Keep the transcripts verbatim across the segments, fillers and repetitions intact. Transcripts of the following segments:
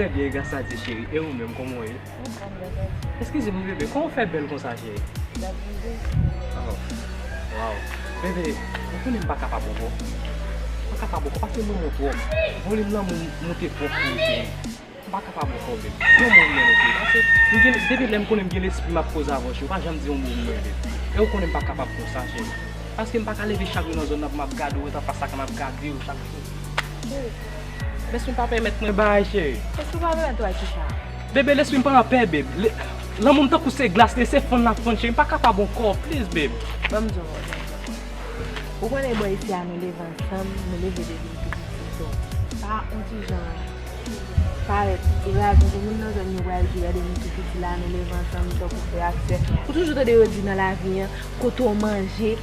Trè byen, gras a Dye, cheri. E ou menm, kòman w ye? Anfòm, gras a Dye. Eskize m, bebe, kòman w fè bèl konsa, cheri? Gad bebe. Oh, waw. Bebe, ou konnen m pa kapab ankò. M pa kapab ankò, paske m renmen w twòp. Volim lanmou m moute twòp pou ou, cheri. M pa kapab ankò, bebe. Yon moun mwen, ok. Paske m gen, depi lè m konnen m gen lespri, m ap koze avè w, cheri. Ou pa janm di yon mo pou mwen, bebe. E ou konnen m pa kapab konsa, cheri. Paske m pa ka leve chak jou nan zòn nan pou m ap gade w, ret anfas lakay m ap gade w chak jou. Cheri. Lespri pa pèmèt mwen bay, cheri. Lespri pa pèmèt ou bay kisa? Bebe, lespri m pa anpè, bebe. Le-, lanmou m tankou se glas, li se fann l ap fann, cheri. M pa kapab ankò, please, bebe. Ban m di w yon bagay. Ou konnen bò isi a nou leve ansanm, nou leve depi n tou piti. So, pa yon ti jan parèt raz pou moun nan zòn yo pral jwe depi n tou piti la, nou leve ansanm tankou frè ak sè. Ou toujou tande yo di nan lavi an, kote w manje,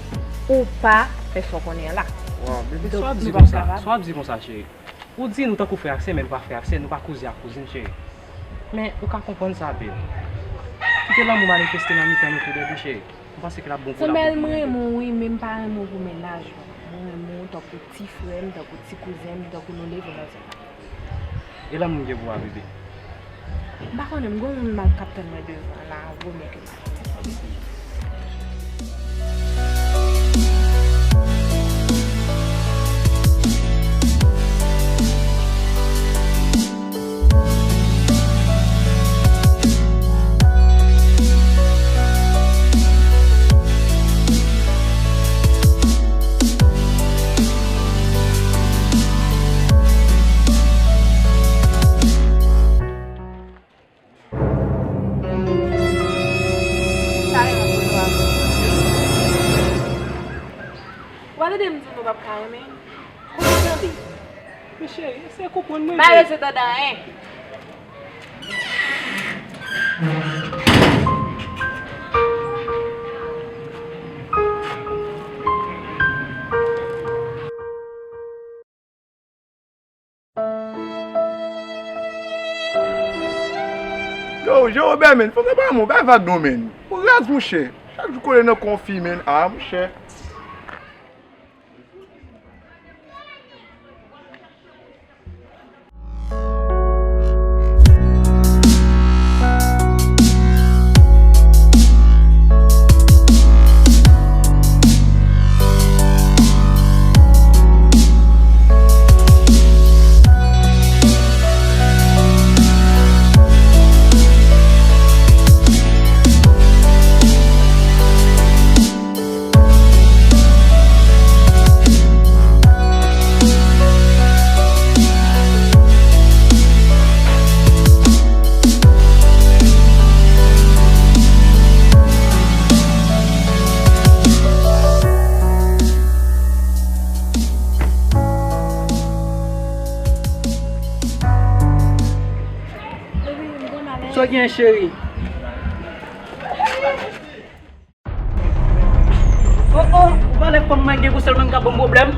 ou pa fè sa w konnen an la. Waw, bebe, sa w ap di konsa? Sa w ap di konsa, cheri? Ou di nou tankou frè ak sè, men nou pa frè ak sè, nou pa kouzin ak kouzin, cheri. Men ou ka konprann sa, bebe. Kite lanmou manifeste nan mitan nou toulède, cheri. M panse ke l ap bon pou n ap bon pou nou. Sanble m renmen w, wi, men m pa renmen w pou mennaj ou. Mwen renmen w tankou ti frè m, tankou ti kouzen m, tankou nou leve nan zòn nan. E lanmou m gen pou w a, bebe? M pa konnen, m gen yon moun m ap k ap tann mwen devan la, yon gwo nèg ke m ap tann mwen devan. Sa renmen foto a. Ou pa tande m di w nou p ap ka renmen? Kòman tande? Men cheri, eseye konprann mwen, bebe. Pa eseye tande anyen. Yo, Jerobè, men, fanm nan pa renmen w, bay vag non, men. Ou raz, monchè. Chak jou kole nan kò w fi, men. Ah, monchè. Sa w gen, cheri? Oh, oh, ou pa lè fanm mwen gen pou sèl mwen ka ban m pwoblèm.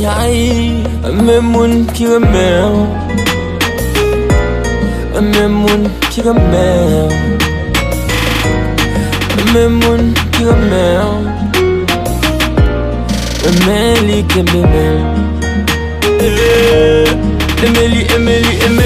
Yay, renmen moun ki renmen w. Renmen moun ki renmen w. Renmen moun ki renmen w. Renmen li kenbe men l. Renmen li, renmen li, renmen